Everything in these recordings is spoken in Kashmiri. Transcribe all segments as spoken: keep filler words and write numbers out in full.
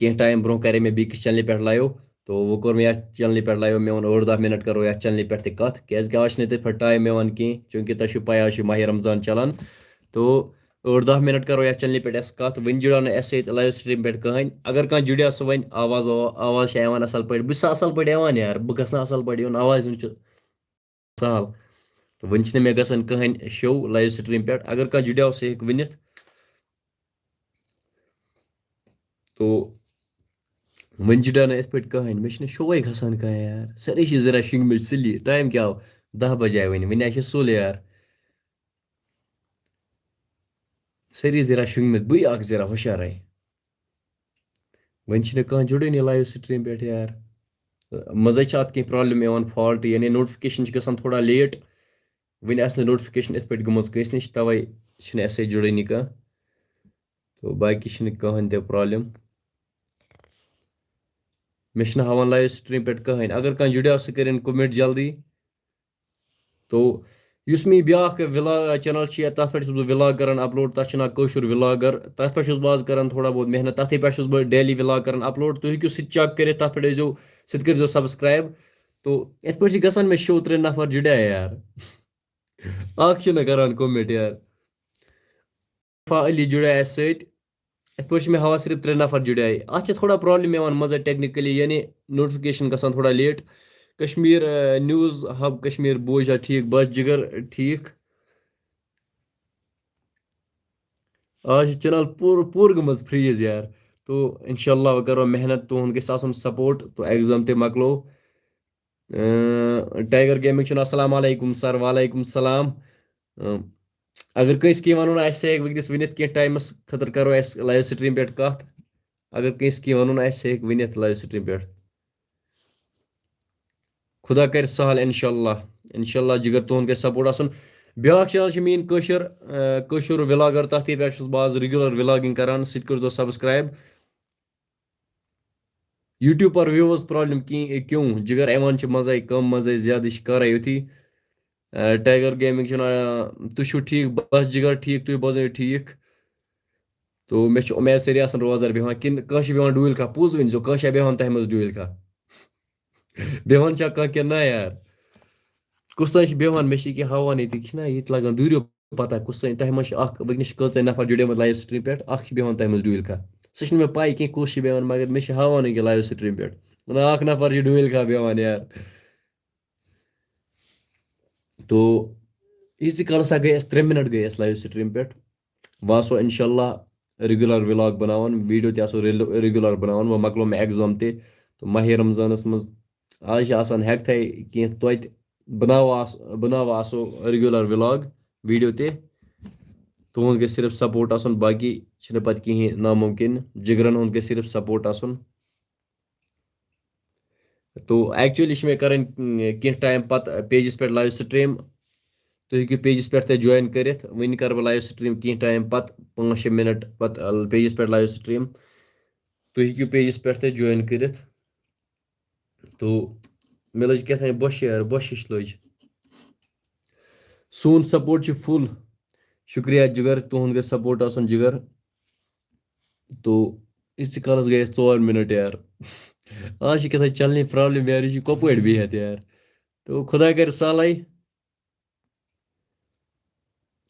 کینٛہہ ٹایم برونٛہہ کَرے مےٚ بیٚکِس چینلہِ پٮ۪ٹھ لایِو۔ تو وۄنۍ کوٚر مےٚ یَتھ چینلہِ پٮ۪ٹھ لایِو، مےٚ ووٚن ٲٹھ دَہ مِنَٹ کَرو یَتھ چینلہِ پٮ۪ٹھ تہِ کَتھ، کیٛازِکہِ آز چھِنہٕ تِتھ پٲٹھۍ ٹایم یِوان کینٛہہ، چوٗنٛکہِ تۄہہِ چھُو پَے آز چھِ ماہِ رمضان چَلان۔ تو ٲٹھ دَہ مِنَٹ کَرو یَتھ چینلہِ پٮ۪ٹھ اَسہِ کَتھ، وٕنہِ جُڑیو نہٕ اَسہِ سۭتۍ لایِو سٹریٖم پٮ۪ٹھ کٕہٕنۍ۔ اگر کانٛہہ جُڑیو سُہ وۄنۍ، آواز آواز چھےٚ یِوان اَصٕل پٲٹھۍ، بہٕ چھُسا اَصٕل پٲٹھۍ یِوان یار؟ بہٕ گژھٕ نا اَصٕل پٲٹھۍ یُن؟ آوازِ ہُنٛد چھُ سہل۔ تہٕ وٕنہِ چھِنہٕ مےٚ گژھان کٕہٕنۍ شو لایِو سٹریٖم پٮ۪ٹھ۔ اگر کانٛہہ جُڑیو سُہ ہیٚکہِ ؤنِتھ۔ تو وۄنۍ جُڑیو نہٕ یِتھ پٲٹھۍ کٕہٕنۍ، مےٚ چھِنہٕ شوے گژھان کانٛہہ یار۔ سٲری چھِ ذرا شۄنٛگمٕتۍ سُلی، ٹایم کیٛاہ آو؟ دَہ بجے وٕنہِ، وٕنہِ آسہِ سُل یار۔ سٲری ذرا شۄنٛگمٕتۍ، بٕے اَکھ ذرا ہُشارَے۔ وۄنۍ چھِنہٕ کانٛہہ جُڑٲنی لایِو سٹریٖم پٮ۪ٹھ یار۔ منٛزَے چھِ اَتھ کینٛہہ پرٛابلِم یِوان، فالٹ، یعنی نوٹفِکیشن چھِ گژھان تھوڑا لیٹ۔ وٕنہِ آسہِ نہٕ نوٹفِکیشن یِتھ پٲٹھۍ گٔمٕژ کٲنٛسہِ نِش، تَوَے چھِنہٕ اَسہِ سۭتۍ جُڑٲنی کانٛہہ۔ تو باقی چھِنہٕ کٕہٕنۍ تہِ پرٛابلِم۔ مےٚ چھِنہٕ ہاوان لایِو سٹریٖم پٮ۪ٹھ کٕہٕنۍ۔ اگر کانٛہہ جُڑیو، سُہ کٔرِن کومنٹ جلدی۔ تو یُس مےٚ یہِ بیٛاکھ وِلا-، چینل چھِ، یا تَتھ پٮ۪ٹھ چھُس بہٕ وِلاگ کران اپلوڈ، تَتھ چھُ ناو کٲشُر وِلاگر۔ تَتھ پٮ۪ٹھ چھُس بہٕ آز کران تھوڑا بہت محنت، تَتھٕے پٮ۪ٹھ چھُس بہٕ ڈیلی وِلاگ کران اپلوڈ۔ تُہۍ ہیٚکِو سُہ تہِ چیک کٔرِتھ، تَتھ پٮ۪ٹھ ٲسۍزیو، سُہ تہِ کٔرۍزیو سبسکرایب۔ تو یِتھ پٲٹھۍ چھِ گژھان مےٚ شو ترٛےٚ نفر جُڑے یار۔ اکھ چھُنہٕ کران کومنٹ یار۔ علی جُڑے اَسہِ سۭتۍ۔ یِتھ پٲٹھۍ چھِ مےٚ ہاوان صرف ترٛےٚ نفر جُڑے۔ اَتھ چھِ تھوڑا پرٛابلِم یِوان منٛزٕ ٹیکنیکلی، یعنی نوٹفِکیشن گژھان تھوڑا لیٹ۔ کشمیر، آ، نیوز ہب کشمیر بوزا ٹھیٖک، بس جگر ٹھیٖک۔ آز چھِ چینل پوٗرٕ، پوٗرٕ گٔمٕژ فریز یار۔ تو انشاءاللہ وۄنۍ کرو محنت، تُہُنٛد گژھِ آسُن سپورٹ۔ تو ایگزام تہِ مۄکلو۔ اۭں، ٹائیگر گیمنگ چھُنہٕ، السلام علیکم سر۔ وعلیکم السلام۔ اۭں، اگر کٲنٛسہِ کینٛہہ وَنُن آسہِ، سُہ ہیٚکہِ وٕنکیٚس ؤنِتھ، کینٛہہ ٹایمَس خٲطرٕ کَرو أسۍ لایِو سٹریٖم پٮ۪ٹھ کَتھ۔ اگر کٲنٛسہِ کینٛہہ وَنُن آسہِ، سُہ ہیٚکہِ ؤنِتھ لایِو سٹریٖم پٮ۪ٹھ۔ خدا کَرِ سہل انشاءاللہ۔ انشاءاللہ جِگر، تُہُنٛد گژھِ سپورٹ آسُن۔ بیٛاکھ چینل چھِ میٛٲنۍ کٲشِر، اۭں، کٲشُر وِلاگر، تَتھ تہِ پٮ۪ٹھ چھُس بہٕ آز ریگولر وِلاگِنگ کَران، سُہ تہِ کٔرۍزیو سبسکرایب۔ یوٗٹیوب پر ویوز پرابلم کی-، کیوں؟ جگر یِوان چھِ منٛزَے کم، منٛزَے زیادٕ، یہِ چھِ کارَے یُتھُے۔ آ، ٹائیگر گیمنگ چھُنہٕ، آ، تُہۍ چھِو ٹھیٖک، بس جگر ٹھیٖک، تُہۍ بوزٲیِو ٹھیٖک۔ تو مےٚ چھُ اُمید سٲری آسَن روزدار بیٚہوان، کِنہٕ کانٛہہ چھِ بیٚہوان ڈوٗنۍ کھا؟ پوٚز ؤنۍزیو، کانٛہہ چھا بیٚہوان تۄہہِ منٛز ڈوٗنۍ کھا؟ بیٚہوان چھا کانٛہہ کِنہٕ نہ یار؟ کُس تام چھِ بیٚہوان، مےٚ چھِ ییٚکیٛاہ ہاوان ییٚتہِ، یہِ چھِنہ ییٚتہِ لَگان دوٗریو پتہ، کُس تام، تۄہہِ منٛز چھِ اَکھ، وٕنکیٚنَس چھِ کٔژ تام نفر جُڑے مٕتۍ لایِو سٹریٖم پٮ۪ٹھ، اَکھ چھِ بیٚہوان تۄہہِ منٛز ڈوٗنۍ کھا۔ سُہ چھِنہٕ مےٚ پَے کینٛہہ کُس چھِ بیٚہوان، مگر مےٚ چھِ ہاوان ییٚکیٛاہ لایِو سٹریٖم پٮ۪ٹھ۔ وَنان اَکھ نفر چھِ ڈوٗنۍ کھا بیٚہوان یار۔ تو ییٖتِس کالَس سا گٔے اَسہِ، ترٛےٚ مِنَٹ گٔے اَسہِ لایِو سٹریٖم پٮ۪ٹھ۔ وۄنۍ آسو اِنشاءاللہ ریگولر وِلاگ بَناوان، ویٖڈیو تہِ آسو ریگولر بَناوان۔ وۄنۍ مۄکلو مےٚ ایگزام تہِ، تہٕ ماہِ رمضانَس منٛز آز چھِ آسان ہٮ۪کتھَے کینٛہہ توتہِ بَناوو آس-، بَناوو آسو ریگولر وِلاگ ویٖڈیو تہِ۔ تُہُنٛد گژھِ صرف سپورٹ آسُن، باقی چھِنہٕ پَتہٕ کِہیٖنۍ نامُمکِن۔ جِگرَن ہُنٛد گژھِ صرف سپورٹ آسُن۔ تو ایکچولی چھِ مےٚ کَرٕنۍ، م، کینٛہہ ٹایم پَتہٕ پیجَس پٮ۪ٹھ لایِو سٹریٖم۔ تُہۍ ہیٚکِو پیجَس پٮ۪ٹھ تہِ جویِن کٔرِتھ۔ وٕنہِ کَرٕ بہٕ لایِو سٹریٖم کینٛہہ ٹایم پَتہٕ، پانٛژھ شےٚ مِنَٹ پَتہٕ، ال-، پیجَس پٮ۪ٹھ لایِو سٹریٖم۔ تُہۍ ہیٚکِو پیجَس پٮ۪ٹھ تہِ جویِن کٔرِتھ۔ تو مےٚ لٔج کیٛاہ تام بۄچھِ یار، بۄچھِ ہِش لٔج۔ سون سپورٹ چھُ فُل۔ شُکریہ جِگر، تُہُنٛد گژھِ سپورٹ آسُن جِگر۔ تو ییٖتِس کالَس گٔے اَسہِ ژور مِنَٹ یار۔ آز چھِ کیٛاہ تام چَلنٕے پرابلِم یار، یہِ چھِ کۄپٲٹھۍ بِہِتھ یار۔ تو خۄدا کَرِ سہلٕے۔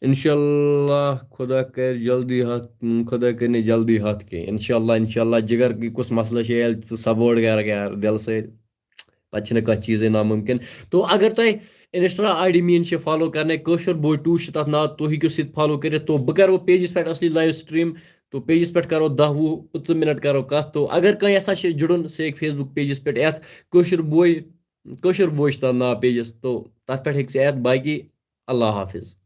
انشاءاللہ خۄدا کَرِ جلدی ہَتھ، خۄدا کَرِ نہٕ جلدی ہَتھ کینٛہہ۔ انشاءاللہ، انشاءاللہ جِگر، یہِ کُس مسلہٕ چھُ، ییٚلہِ ژٕ سپورٹ کَرَکھ یار دِلہٕ سۭتۍ، پَتہٕ چھِنہٕ کانٛہہ چیٖزٕے نامُمکِن۔ تو اگر تۄہہِ انسٹا آئی ڈی میٛٲنۍ چھِ فالو کَرنَے، کٲشُر بوے ٹوٗ چھِ تَتھ ناو، تُہۍ ہیٚکِو سُہ تہِ فالو کٔرِتھ۔ تو بہٕ کَرٕ وۄنۍ پیجَس پٮ۪ٹھ اَصلی لایِو سٹریٖم۔ تو پیجَس پٮ۪ٹھ کَرو دَہ وُہ پٕنٛژٕہ مِنَٹ کَرو کَتھ۔ تو اگر کانٛہہ یَژھان چھِ جُڑُن، سُہ ہیٚکہِ فیس بُک پیجَس پٮ۪ٹھ یِتھ۔ کٲشُر بوے، کٲشُر بوے چھِ تَتھ ناو پیجَس۔ تو تَتھ پٮ۪ٹھ ہیٚکہِ سُہ یِتھ۔ باقی اللہ حافظ۔